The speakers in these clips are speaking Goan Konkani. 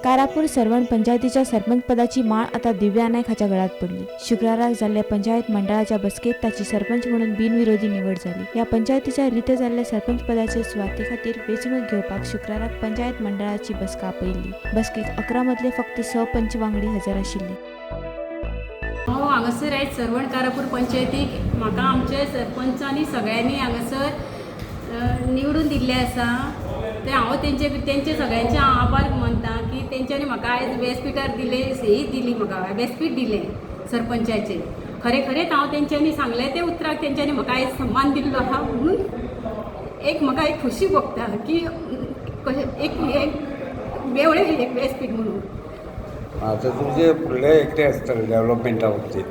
कारापूर सर्वण पंचायतीच्या सरपंच पदाची माळ आता दिव्या नायक हाच्या गळ्यात पडली. शुक्राराक जाल्ल्या पंचायत मंडळाच्या बसकेत ताची सरपंच म्हणून बिनविरोधी निवड जाली. ह्या पंचायतीच्या रित जाल्ल्या सरपंच पदाचे सुवाते खातीर वेंचणूक घेवपाक शुक्राराक पंचायत मंडळाची बसका आपयल्ली. बसकेक 11 मदले फक्त 6 पंच वांगडी हजर आशिल्ले. हांव हांगासर आयज सर्वण कारापूर पंचायतीक म्हाका आमचे सरपंचांनी सगळ्यांनी हांगासर निवडून दिल्लें आसा. तें हांव तेंचे तेंचे सगळ्यांचे हांव आभार मानता की तेंच्यांनी म्हाका आयज व्यासपिठार दिलें, ही दिली, म्हाका व्यासपीठ दिलें सरपंचाचें. खरें खरेंच हांव तेंच्यांनी सांगलें ते उतराक तेंच्यांनी म्हाका आयज सन्मान दिल्लो आहा, म्हणून एक म्हाका एक खोशी भोगता की कशें एक हें मेवळें एक व्यासपीठ म्हणून. आतां तुमचे फुडले कितें आसतलें डेवलपमेंटा बाबतींत?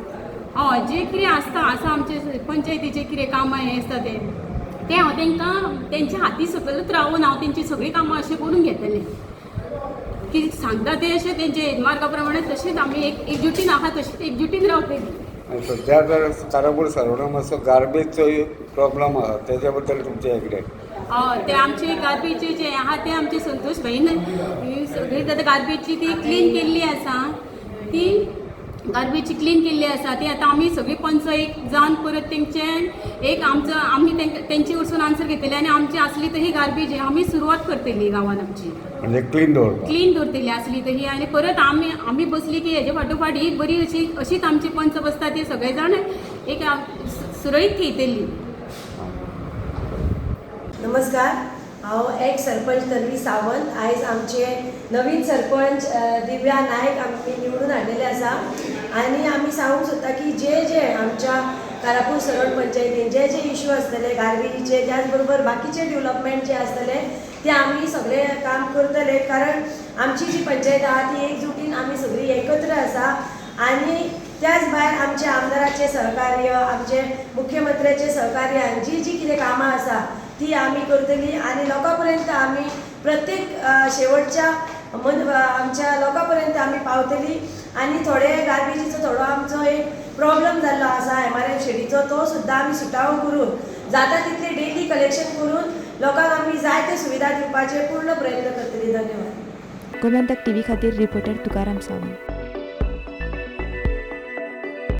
हय, जें कितें आसता आसा आमचे पंचायतीचें कितें कामां हें आसता तें तें हांव तांकां तेंच्या हाती सकयलूच रावून हांव तेंची सगळीं कामां अशें करून घेतलें की सांगता तें अशें तेंचे मार्गा प्रमाणे तशेंच आमी एक एकजुटीन आहा, तशीच एकजुटीन रावतलीं. आनी सद्या तर कारापूर सर्वणा मातसो गार्बेजचो प्रॉब्लम आसा, तेच्या बद्दल तुमचें कितें? हय, ते आमचे गार्बेजचे जे आहा ते आमचे संतोष भाईन सगळी आतां गार्बेजची ती क्लीन केल्ली आसा. ती गार्बेजची क्लीन केल्ली आसा. ती आतां आमी सगळी पंच एक जावन परत तेंचे एक आमचो आमी तेंचे वचून आन्सर घेतले आनी आमची आसली तर ही गार्बेज आमी सुरवात करतली गांवान आमची. म्हणजे क्लीन दवरपाक. क्लीन दवरतली आसली तर ही. आनी परत आमी आमी बसली की हेजे फाटोफाट ही बरी अशी अशीच आमची पंच बसता ती सगळे जाण एक सुरळीत थेयतली. नमस्कार, हांव एक्स सरपंच तन्वी सावंत. आयज आमचे नवीन सरपंच दिव्या नायक आमी निवडून हाडलेले आसा आनी आमी सांगूंक सोदता की जे जे आमच्या कारापूर सरवण पंचायतीन जे जे इशू आसतले गार्बेजीचे, त्याच बरोबर बाकीचे डेवलपमेंट जे आसतले ते आमी सगळे काम करतले, कारण आमची जी पंचायत आहा ती एकजुटीन आमी सगळी एकत्र आसा. आनी त्याच भायर आमच्या आमदाराचे सहकार्य, आमचे मुख्यमंत्र्याचे सहकार्य आनी जी जी कितें कामां आसा ती आमी करतली आनी लोकां पर्यंत आमी प्रत्येक शेवटच्या मन आमच्या लोकां पर्यंत आमी पावतली. आनी थोडे गार्बेजीचो थोडो आमचो एक प्रॉब्लम जाल्लो आसा एमआरएफ शेडीचो, तो सुद्दां आमी सुटावो करून जाता तितले डेली कलेक्शन करून लोकांक आमी जाय ते सुविधा दिवपाचे पूर्ण प्रयत्न करतली. धन्यवाद. गोमंतक टीव्ही खातीर रिपोर्टर तुकाराम सावंत.